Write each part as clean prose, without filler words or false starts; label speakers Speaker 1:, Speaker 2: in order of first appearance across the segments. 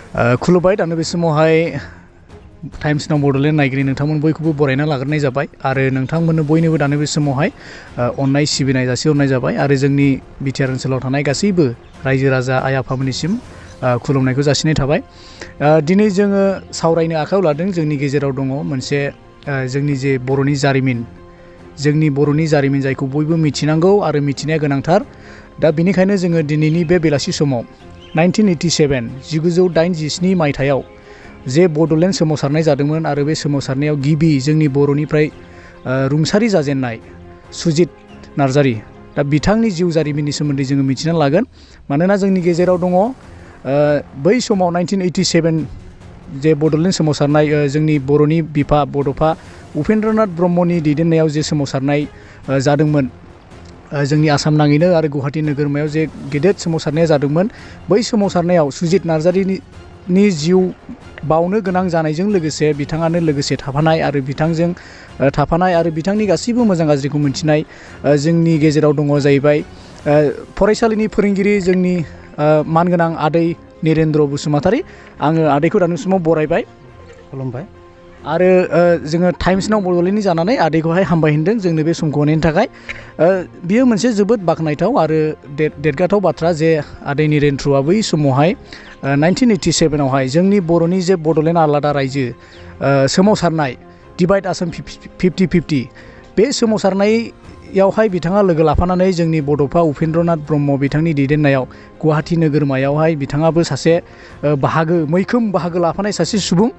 Speaker 1: खुलुमबाय दानो बे समावहाय टाइम्स नाव बड'लेण्ड नायगिरि नोंथांमोन बयखौबो बरायना लाग्रोनाय जाबाय आरो नोंथांमोननो बयनोबो दानो बे समावहाय अननाय सिबिनाय जासिहरनाय जाबाय आरो जोंनि बिटिआर ओनसोलाव थानाय गासैबो रायजो राजा आइ आफामोननिसिम खुलुमनायखौ जासिनाय थाबाय। दिनै जोङो सावरायनो आखायाव लादों जोंनि गेजेराव दङ मोनसे जोंनि जे बर'नि जारिमिन जायखौ बयबो मिथिनांगौ आरो मिथिनाया गोनांथार। दा बेनिखायनो जोङो दिनैनि बे बेलासि समाव 1987 मायथाइयाव जे बड'लेण्ड सोमावसारनाय जादोंमोन आरो बे सोमावसारनायाव गिबि जोंनि बर'निफ्राय रुंसारि जाजेननाय सुजित नार्जारि दा बिथांनि जिउ जारिमिननि सोमोन्दै जोङो मिथिना लागोन। मानोना जोंनि गेजेराव दङ बै समाव 1987 जे बड'लेण्ड सोमावसारनाय जोंनि बर'नि बिफा बड'फा उपेन्द्रनाथ ब्रह्मनि दैदेननायाव जे सोमावसारनाय जादोंमोन जोंनि आसाम नाङैनो आरो गुवाहाटी नोगोरमायाव जे गेदेर सोमावसारनाया जादोंमोन। बै सोमावसारनायाव सुजित नार्जारिनि जिउ बावनो गोनां जानायजों लोगोसे बिथाङानो लोगोसे थाफानाय आरो बिथांजों थाफानाय आरो बिथांनि गासैबो मोजां गाज्रिखौ मिथिनाय जोंनि गेजेराव दङ जाहैबाय फरायसालिनि फोरोंगिरि जोंनि मानगोनां आदै निरेन्द्र बसुमतारी। आङो आदैखौ दानि समाव बरायबाय, खुलुमबाय। आरो जोङो टाइम्स नाव बड'लेण्डनि जानानै आदैखौहाय हामबाय होनदों जोंनो बे समखौ होनायनि थाखाय। बियो मोनसे जोबोद बाख्नायथाव आरो देरगाथाव बाथ्रा जे आदै निरेन्द्रआ बै समावहाय 1987आवहाय जोंनि बर'नि जे बड'लेण्ड आलादा रायजो सोमावसारनाय डिभाइड आसाम 50-50 बे सोमावसारनायावहाय बिथाङा लोगो लाफानानै जोंनि बड'फा उपेन्द्रनाथ ब्रह्म बिथांनि दैदेननायाव गुवाहाटी नोगोरमायावहाय बिथाङाबो सासे मैखोम बाहागो लाफानाय सासे सुबुं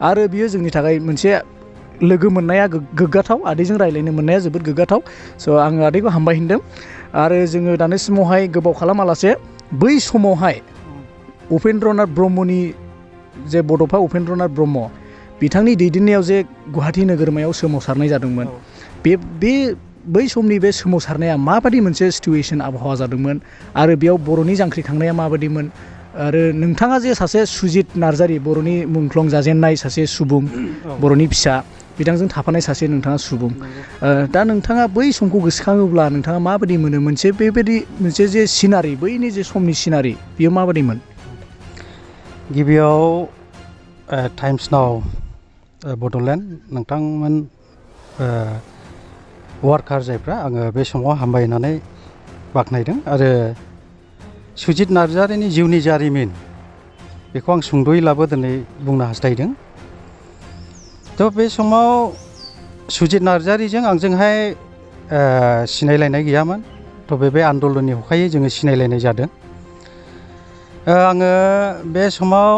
Speaker 1: आरो बियो जोंनि थाखाय मोनसे लोगो मोननाया गोग्गाथाव, आदैजों रायज्लायनो मोननाया जोबोद गोग्गाथाव। स' आङो आदैखौ हामबाय होनदों। आरो जोङो दानि समावहाय गोबाव खालामालासे बै समावहाय उपेन्द्रनाथ ब्रह्मनि जे बड'फा उपेन्द्रनाथ ब्रह्म बिथांनि दैदेननायाव जे गुवाहाटी नोगोरमायाव सोमावसारनाय जादोंमोन बै समनि बे सोमावसारनाया माबादि मोनसे सिटुवेसन आबहावा जादोंमोन आरो बेयाव बर'नि जांख्रिखांनाया माबादिमोन आरो नोंथाङा जे सासे सुजित नार्जारि बर'नि मुंख्लं जाजेननाय सासे सुबुं बर'नि फिसा बिथांजों थाफानाय सासे नोंथाङा सुबुं दा नोंथाङा बै समखौ गोसोखाङोब्ला नोंथाङा माबादि मोनो मोनसे बेबायदि मोनसे जे सिनारि बैनि जे समनि सिनारि बेयो माबादिमोन?
Speaker 2: गिबियाव टाइम्स नाव बड'लेण्ड नोंथांमोन वार्कार जायफ्रा आङो बे समाव हामबाय होननानै बाख्नायदों आरो सुजित नार्जारिनि जिउनि जारिमिन बेखौ आं सुंद'यैब्लाबो दिनै बुंनो हास्थायदों। थ' बे समाव सुजित नार्जारिजों आंजोंहाय सिनायलायनाय गैयामोन। थ' बे आन्दलननि हखायै जोङो सिनायलायनाय जादों। आङो बे समाव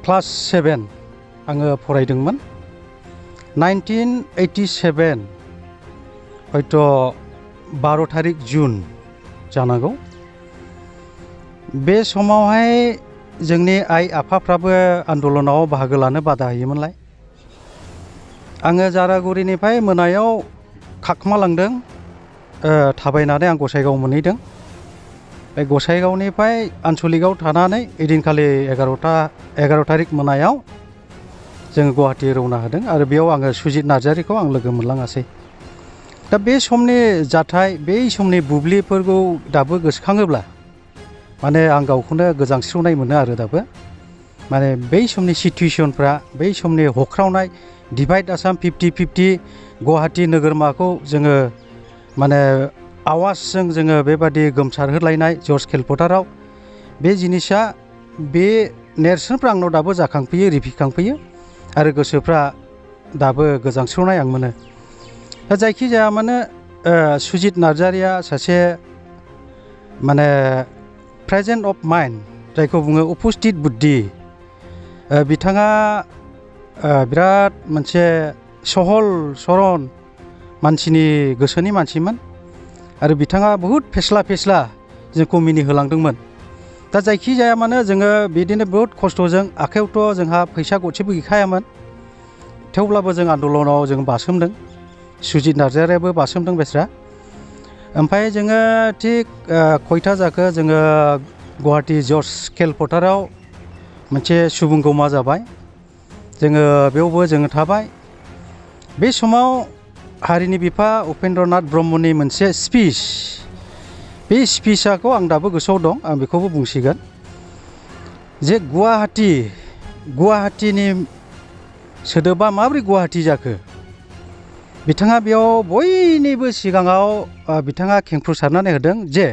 Speaker 2: क्लास 7 आङो फरायदोंमोन। 1987 हयथ' 12 थारिख जुन जानांगौ। बे समावहाय जोंनि आइ आफाफ्राबो आन्दलनाव बाहागो लानो बादा होयोमोनलाय। आङो जारागुरिनिफ्राय मोनायाव खाखमालांदों थाबायनानै आं गसाइगाव मोनहैदों। बे गसाइगावनिफ्राय आनसलिकआव थानानै ओइदिनखालि 11 थारिख मोनायाव जोङो गुवाहाटि रौना होदों आरो बेयाव आङो सुजित नार्जारिखौ आं लोगो मोनलाङासै। दा बे समनि जाथाय बै समनि बुब्लिफोरखौ दाबो गोसोखाङोब्ला माने आं गावखौनो गोजांस्रिवनाय मोनो आरो दाबो। माने बै समनि सिटुवेसनफ्रा बै समनि होख्रावनाय डिभाइड आसाम 50-50 गुवाहाटि नोगोरमाखौ जोङो माने आवाजजों जोङो बेबादि गोमसारहोलायनाय जर्ज खेल फोथाराव बे जिनिसा बे नेरसोनफ्रा आंनाव दाबो जाखांफैयो, रिफिखांफैयो आरो गोसोफ्रा दाबो गोजांस्रिवनाय आं मोनो। दा जायखिजाया मानो सुजित नार्जारिया सासे माने प्रेजेन्ट अफ माइन्ड जायखौ बुङो उपस्थित बुद्धि। बिथाङा बिराद मोनसे सहल सरन मानसिनि गोसोनि मानसिमोन आरो बिथाङा बहुद फेस्ला जोंखौ मिनिहोलांदोंमोन। दा जायखिजाया मानो जोङो बिदिनो बहुद खस्थ'जों आखायावथ' जोंहा फैसा गरसेबो गैखायामोन। थेवब्लाबो जों आन्दलनाव जों बासोमदों। सुजित नार्जारियाबो बासोमदों बेस्रा। ओमफ्राय जोङो थिग खयथा जाखो जोङो गुवाहाटि जर्ज खेल फोथाराव मोनसे सुबुंगौमा जाबाय। जोङो बेयावबो जोङो थाबाय। बे समाव हारिनि बिफा उपेन्द्रनाथ ब्रह्मनि मोनसे स्पिच बे स्पिचखौ आं दाबो गोसोआव दं, आं बेखौबो बुंसिगोन। जे गुवाहाटीनि सोदोबा माबोरै गुवाहाटी जाखो बिथाङा बेयाव बयनिबो सिगाङाव बिथाङा खेंफोरसारनानै होदों जे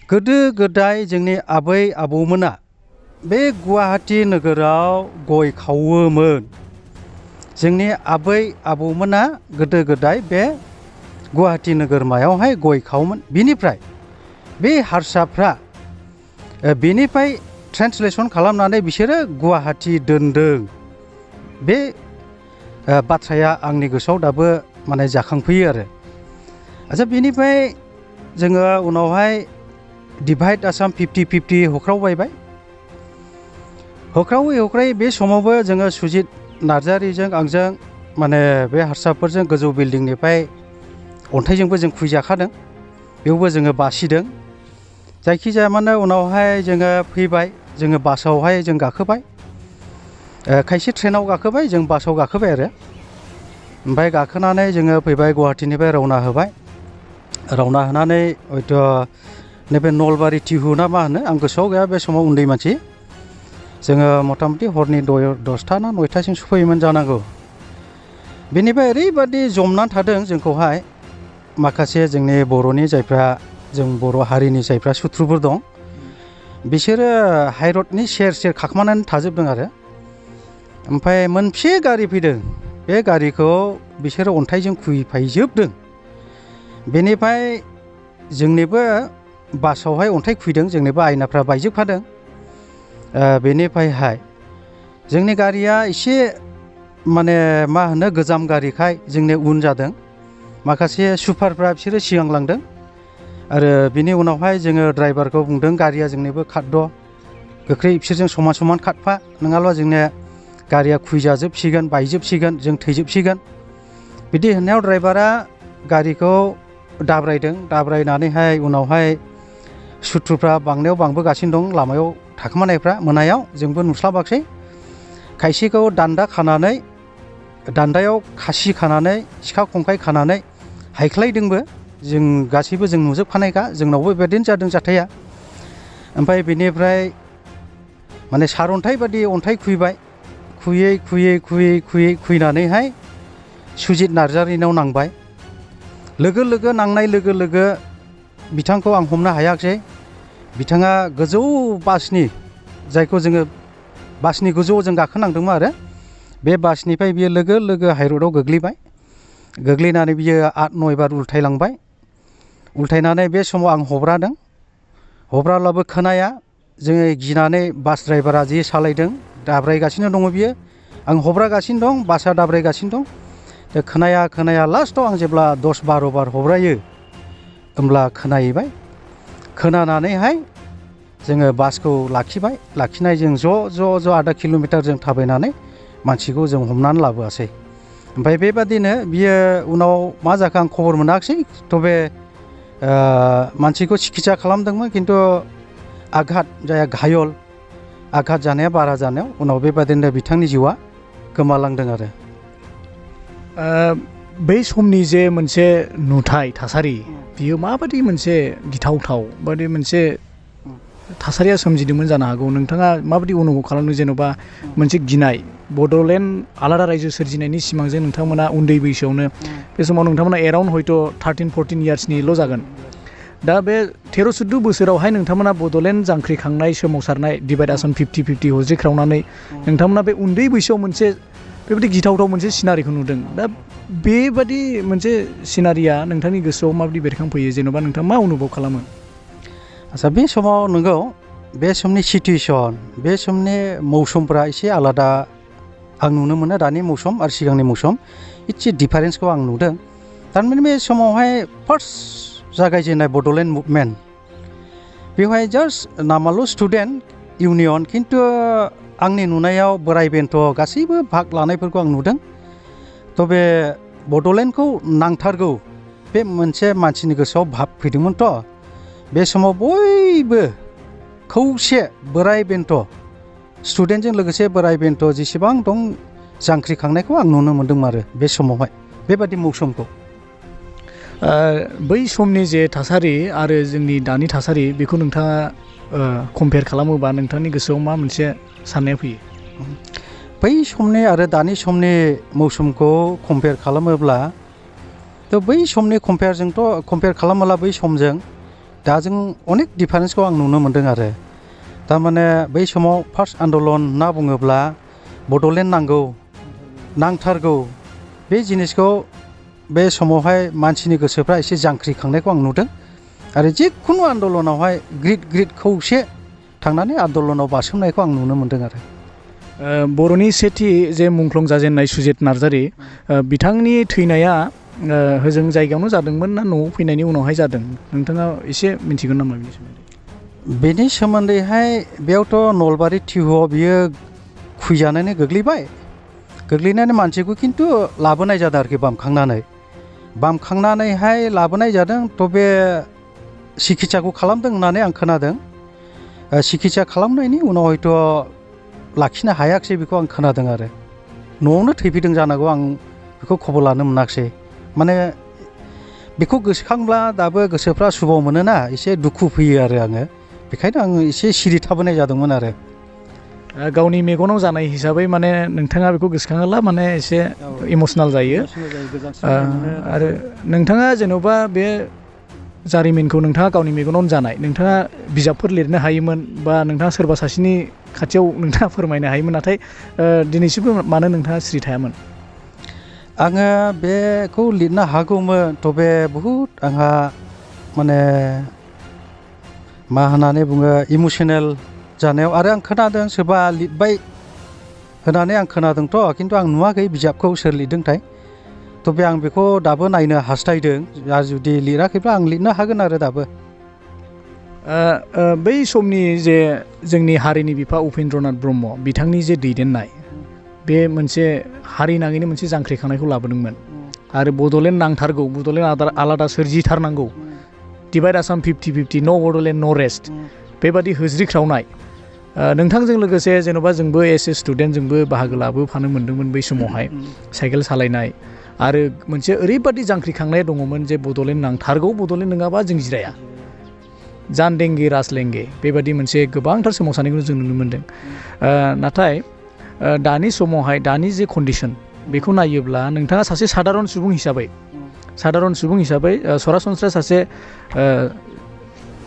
Speaker 2: गोदो गोदाय जोंनि आबै आबौमोना बे गुवाहाटी नोगोराव गय खावोमोन। जोंनि आबै आबौमोना गोदो गोदाय बे गुवाहाटी नोगोरमायावहाय गय खावोमोन। बिनिफ्राय बे हारसाफ्रा बेनिफ्राय ट्रेन्सलेसन खालामनानै बिसोरो गुवाहाटी दोनदों। बे बाथ्राया आंनि गोसोआव दाबो माने जाखांफैयो आरो। आच्छा बेनिफ्राय जोङो उनावहाय डिभाइड आसाम 50-50 होख्रावबायबाय। होख्रावै बे समावबो जोङो सुजित नार्जारिजों आंजों माने बे हारसाफोरजों गोजौ बिल्डिंनिफ्राय अन्थाइजोंबो जों खुइजाखादों। बेयावबो जोङो बासिदों। जायखिजाया माने उनावहाय जोङो फैबाय, जोङो बासावहाय जों गाखोबाय। खायसे ट्रेनाव गाखोबाय, जों बासाव गाखोबाय आरो। ओमफ्राय गाखोनानै जोङो फैबाय गुवाहाटीनिफ्राय रौना होबाय। रौना होनानै हयथ' नैबे नलबारि टिहु ना मा होनो आं गोसोआव गैया, बे समाव उन्दै मानसि। जोङो मथा मथि हरनि 10टा ना 9टासिम सफैयोमोन जानांगौ। बेनिफ्राय ओरैबादि जमनानै थादों जोंखौहाय माखासे जोंनि बर'नि जायफ्रा जों बर' हारिनि जायफ्रा सुथ्रुफोर दं बिसोरो हाइरडनि सेर सेर खाखोमानानै थाजोबदों आरो। ओमफ्राय मोनसे गारि फैदों, बे गारिखौ बिसोरो अन्थाइजों खुइफायजोबदों। बेनिफ्राय जोंनिबो बासावहाय अन्थाइ खुइदों, जोंनिबो आयनाफ्रा बायजोबखादों। बेनिफ्रायहाय जोंनि गारिया एसे माने मा होनो गोजाम गारिखाय जोंनि उन जादों। माखासे सुपारफ्रा बिसोरो सिगां लांदों। आरो बिनि उनावहाय जोङो ड्राइभारखौ बुंदों गारिया जोंनिबो खारद' गोख्रै बिसोरजों समान समान खारफा, नङाब्ला जोंनिया गारिया खुइजाजोबसिगोन, बायजोबसिगोन, जों थैजोबसिगोन। बिदि होननायाव ड्राइभारा गारिखौ दाब्रायदों। दाब्रायनानैहाय उनावहाय सुथ्रुफ्रा बांनायाव बांबोगासिनो दं, लामायाव थाखोमानायफ्रा मोनायाव जोंबो नुस्लाबाखसै। खायसेखौ दान्दा खानानै, दान्दायाव खासि खानानै, सिखा खंखाइ खानानै हायख्लायदोंबो। जों गासैबो जों नुजोबखानायखा, जोंनावबो बेबायदिनो जादों जाथाया। ओमफ्राय बेनिफ्राय माने सारअन्थाइ बादि अन्थाइ खुइबाय। खुइनानैहाय सुजित नार्जारिनाव नांबाय। लोगो लोगो नांनाय लोगो लोगो बिथांखौ आं हमनो हायाखसै। बिथाङा गोजौ बासनि, जायखौ जोङो बासनि गोजौआव जों गाखोनांदोंमोन आरो, बे बासनिफ्राय बियो लोगो लोगो हाइरडआव गोग्लैबाय। गोग्लैनानै बियो 8-9 बार उल्थायलांबाय। उल्थायनानै बे समाव आं हब्रादों। हब्राब्लाबो खोनाया। जोङो गिनानै बास ड्राइभारा जि सालायदों, दाब्रायगासिनो दङ बियो। आं हब्रागासिनो दं, बासआ दाब्रायगासिनो दं। खोनाया लास्टआव आं जेब्ला 10-12 बार हब्रायो होमब्ला खोनाहैबाय। खोनानानैहाय जोङो बासखौ लाखिबाय। लाखिनाय जों ज' आधा किल'मिटार जों थाबायनानै मानसिखौ जों हमनानै लाबोआसै। ओमफ्राय बेबादिनो बियो उनाव मा जाखो आं खबर मोनाखिसै। थबे मानसिखौ सिकित्सा खालामदोंमोन, खिन्थु जाया घायल आघात जानाया बारा जानायाव उनाव बेबादिनो बिथांनि जिउआ गोमालांदों आरो।
Speaker 1: बै समनि जे मोनसे नुथाय थासारि, बियो माबादि मोनसे गिथावथाव बादि मोनसे थासारिया सोमजिदोंमोन जानो हागौ। नोंथाङा माबादि अनुभब खालामदों? जेन'बा मोनसे गिनाय, बड'लेण्ड आलादा रायजो सोरजिनायनि सिमांजों नोंथांमोना उन्दै बैसोआवनो, बे समाव नोंथांमोना एराउन्ड हयथ' 13-14 इयार्सनिल' जागोन। दा बे 13-14 बोसोरावहाय नोंथांमोना बड'लेण्ड जांख्रिखांनाय, सोमावसारनाय, डिभाइड आसाम 50-50 हज्रिख्रावनानै नोंथांमोना बे उन्दै बैसोआव मोनसे बेबायदि गिथावथाव मोनसे सिनारिखौ नुदों। दा बेबादि मोनसे सिनारिया नोंथांनि गोसोआव माबादि बेरखांफैयो? जेन'बा नोंथाङा मा अनुभब खालामो?
Speaker 2: आच्छा, बे समाव नंगौ, बे समनि सिटुवेसन, बे समनि मौसुमफ्रा एसे आलादा आं नुनो मोनो। दानि मौसुम आरो सिगांनि मौसुम एसे डिफारेन्सखौ आं नुदों। थारमाने बे समावहाय फार्स्ट जागायजेननाय बड'लेण्ड मुभमेन्ट, बेवहाय जास्ट नामाल' स्टुडेन्ट इउनियन, खिन्थु आंनि नुनायाव बोराय बेन्थ' गासैबो भाग लानायफोरखौ आं नुदों। थ' बे बड'लेण्डखौ नांथारगौ बे मोनसे मानसिनि गोसोआव भाब फैदोंमोनथ'। बे समाव बयबो खौसे बोराय बेन्थ, स्टुडेन्टजों लोगोसे बोराय बेन्थ जेसेबां दं जांख्रिखांनायखौ आं नुनो मोन्दों आरो बे समावहाय बेबादि मौसुमखौ।
Speaker 1: बै समनि जे थासारि आरो जोंनि दानि थासारि, बेखौ नोंथाङा कम्पेयार खालामोबा नोंथांनि गोसोआव मा मोनसे साननाया फैयो?
Speaker 2: बै समनि आरो दानि समनि मौसुमखौ कम्पेयार खालामोब्ला बै समनि कम्पेयार खालामोब्ला बै समजों दाजों अनेक डिफारेन्सखौ आं नुनो मोन्दों आरो थारमाने बै समाव फार्स्ट आन्दलन होनना बुङोब्ला बड'लेण्ड नांथारगौ बे जिनिसखौ बे समावहाय मानसिनि गोसोफ्रा एसे जांख्रिखांनायखौ आं नुदों आरो जिखुनु आन्दलनावहाय ग्रिद खौसे थांनानै आन्दलनाव बारसोमनायखौ आं नुनो मोन्दों आरो
Speaker 1: बर'नि सेथि जे मुंख्लं जाजेननाय सुजित नार्जारि बिथांनि थैनाया होजों जायगायावनो जादोंमोन ना न'आव फैनायनि उनावहाय जादों नोंथाङा एसे मिथिगोन नामा बेनि सोमोन्दै?
Speaker 2: बेनि सोमोन्दैहाय बेयावथ' नलबारि टिहुआव बियो खुइजानानै गोग्लैनानै मानसिखौ खिन्थु लाबोनाय जादों आरोखि बामखांनानैहाय लाबोनाय जादों थ' बे सिकित्साखौ खालामदों होननानै आं खोनादों सिकित्सा खालामनायनि उनाव हयथ' लाखिनो हायाखिसै बेखौ आं खोनादों आरो न'आवनो थैफैदों जानांगौ आं बेखौ खबर लानो मोनाखिसै माने बेखौ गोसोखांब्ला दाबो गोसोफ्रा सुबाव मोनोना एसे दुखु फैयो आरो आङो बेखायनो आङो एसे सिरि थाबोनाय जादोंमोन आरो
Speaker 1: गावनि मेगनाव जानाय हिसाबै माने नोंथाङा बेखौ गोसोखाङोब्ला माने एसे इमसनेल जायो आरो नोंथाङा जेन'बा बे जारिमिनखौ नोंथाङा गावनि मेगनावनो जानाय नोंथाङा बिजाबफोर लिरनो हायोमोन बा नोंथाङा सोरबा सासेनि खाथियाव नोंथाङा फोरमायनो हायोमोन नाथाय दिनैसिमबो मानो नोंथाङा सिरि थायामोन?
Speaker 2: आङो बेखौ लिरनो हागौमोन थ'बे बहुद आंहा माने मा होननानै बुङो इमसनेल जानायाव आरो आं खोनादों सोरबा लिरबाय होननानै आं खोनादोंथ' खिन्थु आं नुवाखै बिजाबखौ सोर लिरदोंथाय थ' बे आं बेखौ दाबो नायनो हास्थायदों आरो जुदि लिराखैब्ला आं लिरनो हागोन आरो दाबो
Speaker 1: बै समनि जे जोंनि हारिनि बिफा उपेन्द्रनाथ ब्रह्म बिथांनि जे दैदेननाय बे मोनसे हारि नाङैनो मोनसे जांख्रिखांनायखौ लाबोदोंमोन आरो बड'लेण्ड नांथारगौ बड'लेण्ड आलादा सोरजिथारनांगौ डिभाइड आसाम 50-50 न' बड'लेण्ड न' रेस्ट बेबादि होज्रिख्रावनाय नोंथांजों लोगोसे जेन'बा जोंबो एस ए स्टुडेन्ट जोंबो बाहागो लाबोफानो मोन्दोंमोन बै समावहाय साइकेल सालायनाय आरो मोनसे ओरैबादि जांख्रिखांनाय दङमोन जे बड'लेण्ड नांथारगौ बड'लेण्ड नङाबा जों जिराया जानदेंगे राजलेंगे बेबादि मोनसे गोबांथार सोमावसारनायखौ जों नुनो मोन्दों नाथाय दानि समावहाय दानि जे कन्डिसन बेखौ नायोब्ला नोंथाङा सासे सादारन सुबुं हिसाबै सरासनस्रा सासे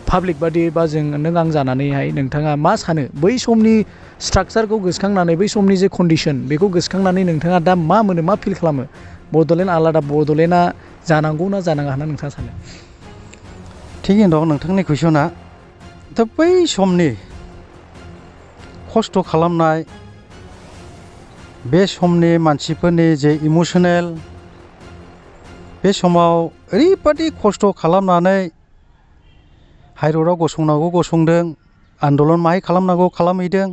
Speaker 1: पाब्लिक बादि बा नों आं जानानैहाय नोंथाङा मा सानो बै समनि स्ट्राक्चारखौ गोसोखांनानै बै समनि जे कन्डिसन बेखौ गोसोखांनानै नोंथाङा दा मा मोनो मा फिल खालामो बड'लेण्ड आलादा बड'लेण्डआ जानांगौ ना जानाङा होनना नोंथाङा सानो?
Speaker 2: थिगैनो दं नोंथांनि कुइसना दा बै समनि खस्थ' खालामनाय बे समनि मानसिफोरनि जे इमसनेल बे समाव ओरैबादि खस्थ' खालामनानै हाइरडआव गसंनांगौ गसंदों आन्दलन माहाय खालामनांगौ खालामहैदों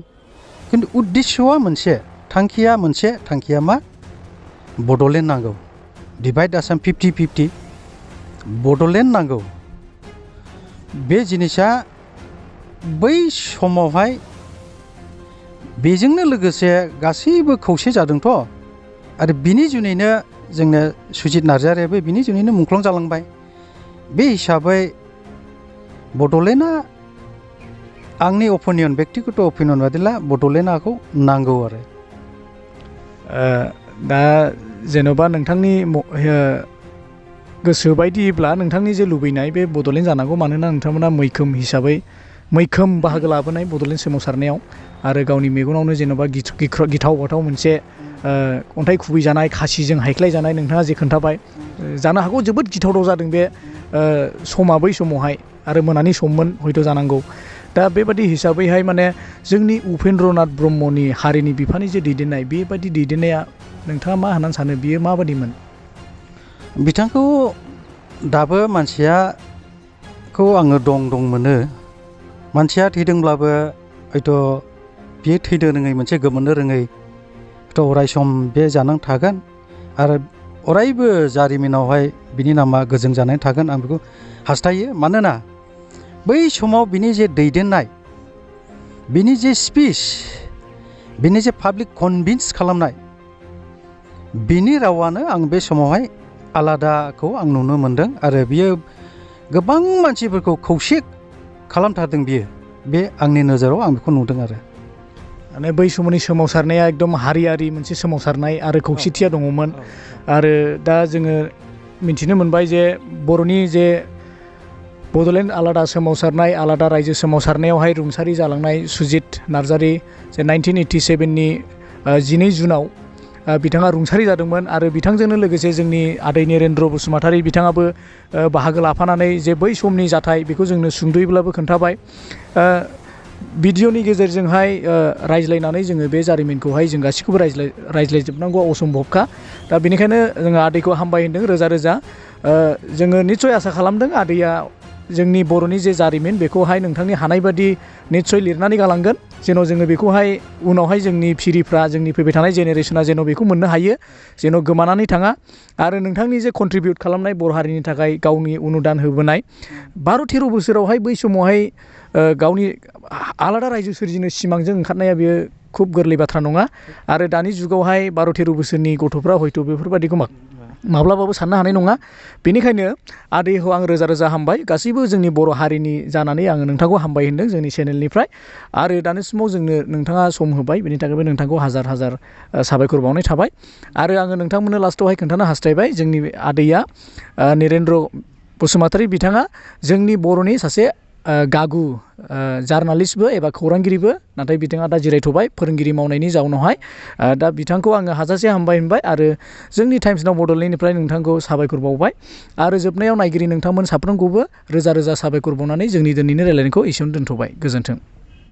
Speaker 2: खिन्थु उद्देस्यआ मोनसे थांखिया मा बड'लेण्ड नांगौ डिभाइड आसाम 50-50 बड'लेण्ड नांगौ बे जिनिसा बै समावहाय बेजोंनो लोगोसे गासैबो खौसे जादोंथ' आरो बिनि जुनैनो जोंनो सुजित नार्जारियाबो बिनि जुनैनो मुंख्लं जालांबाय बे हिसाबै बड'लेण्डआ आंनि अपिनियन बेक्तिगत अपिनियन बादिब्ला बड'लेण्डखौ नांगौ आरो
Speaker 1: दा जेन'बा नोंथांनि गोसो बायदिब्ला नोंथांनि जे लुबैनाय बे बड'लेण्ड जानांगौ मानोना नोंथांमोना मैखोम बाहागो लाबोनाय बड'लेण्ड सोमावसारनायाव आरो गावनि मेगनावनो जेन'बा गिथाव बाथाव मोनसे अन्थाइ खुबैजानाय खासिजों हायख्लायजानाय नोंथाङा जे खोन्थाबाय जानो हागौ जोबोद गिथावथाव जादों बे समा बै समावहाय आरो मोनानि सममोन हयथ' जानांगौ दा बेबादि हिसाबैहाय माने जोंनि उपेन्द्रनाथ ब्रह्मनि हारिनि बिफानि जे दैदेननाय बेबादि दैदेननाया नोंथाङा मा होननानै सानो बियो माबादिमोन?
Speaker 2: बिथांखौ दाबो मानसियाखौ आङो दं मोनो मानसिया थैदोंब्लाबो हयथ' बियो थैनो रोङै मोनसे गोमोरनो रोङै हयथ' अराय सम बे जानानै थागोन आरो अरायबो जारिमिनावहाय बिनि नामा गोजों जानानै थागोन आं बेखौ हास्थायो मानोना बै समाव बिनि जे दैदेननाय बिनि जे स्पिच बिनि जे पाब्लिक कनभिन्स खालामनाय बिनि रावानो आं बे समावहाय आलादाखौ आं नुनो मोन्दों आरो बियो गोबां मानसिफोरखौ खौसे खालामथारदों बियो बे आंनि नोजोराव आं बेखौ नुदों आरो
Speaker 1: माने बै समनि सोमावसारनाया एकदम हारियारि मोनसे सोमावसारनाय आरो खौसेथिया दङमोन आरो दा जोङो मिथिनो मोनबाय जे बर'नि जे बड'लेण्ड आलादा सोमावसारनाय आलादा रायजो सोमावसारनायावहाय रुंसारि जालांनाय सुजित नार्जारि जे 1987नि 12 जुनाव बिथाङा रुंसारि जादोंमोन आरो बिथांजोंनो लोगोसे जोंनि आदै निरेन्द्र बसुमतारी बिथाङाबो बाहागो लाफानानै जे बै समनि जाथाय बेखौ जोंनो सुंद'यैब्लाबो खोन्थाबाय भिडिअनि गेजेरजोंहाय रायज्लायनानै जोङो बे जारिमिनखौहाय जों गासैखौबो रायज्लायजोबनांगौआ असम्भबखा दा बेनिखायनो जोङो आदैखौ हामबाय होनदों रोजा रोजा जोङो निस्सय आसा खालामदों आदैया जोंनि बर'नि जे जारिमिन बेखौहाय नोंथांनि हानाय बादि निस्सय लिरनानै गालांगोन जेन' जोङो बेखौहाय उनावहाय जोंनि फिरिफ्रा जोंनि फैबाय थानाय जेनेरेसना जेन' बेखौ मोननो हायो जेन' गोमानानै थाङा आरो नोंथांनि जे कन्ट्रिबिउट खालामनाय बर' हारिनि थाखाय गावनि अनुदान होबोनाय 12-13 बोसोरावहाय बै समावहाय गावनि आलादा रायजो सोरजिनो सिमांजों ओंखारनाया बेयो खुब गोरलै बाथ्रा नङा आरो दानि जुगावहाय 12-13 बोसोरनि गथ'फ्रा हयथ' बेफोरबायदिखौ माब्लाबाबो साननो हानाय नङा बेनिखायनो आदैखौ आं रोजा रोजा हामबाय गासैबो जोंनि बर' हारिनि जानानै आङो नोंथांखौ हामबाय होनदों जोंनि चेनेलनिफ्राय आरो दानि समाव जोंनो नोंथाङा सम होबाय बेनि थाखायबो नोंथांखौ हाजार हाजार साबायखर बावनाय थाबाय आरो आङो नोंथांमोननो लास्टआवहाय खोन्थानो हास्थायबाय जोंनि आदैया निरेन्द्र बसुमतारी बिथाङा जोंनि बर'नि सासे गागु जार्नालिस्टबो एबा खौरांगिरिबो नाथाय बिथाङा दा जिरायथ'बाय फोरोंगिरि मावनायनि जाउनावहाय दा बिथांखौ आङो हाजासे हामबाय होनबाय आरो जोंनि टाइम्स नाव बड'लेण्डनिफ्राय नोंथांखौ साबायखर बावबाय आरो जोबनायाव नायगिरि नोंथांमोन साफ्रोमखौबो रोजा रोजा साबायखर बावनानै जोंनि दिनैनि रायलायनायखौ एसेयावनो दोनथ'बाय गोजोन्थों।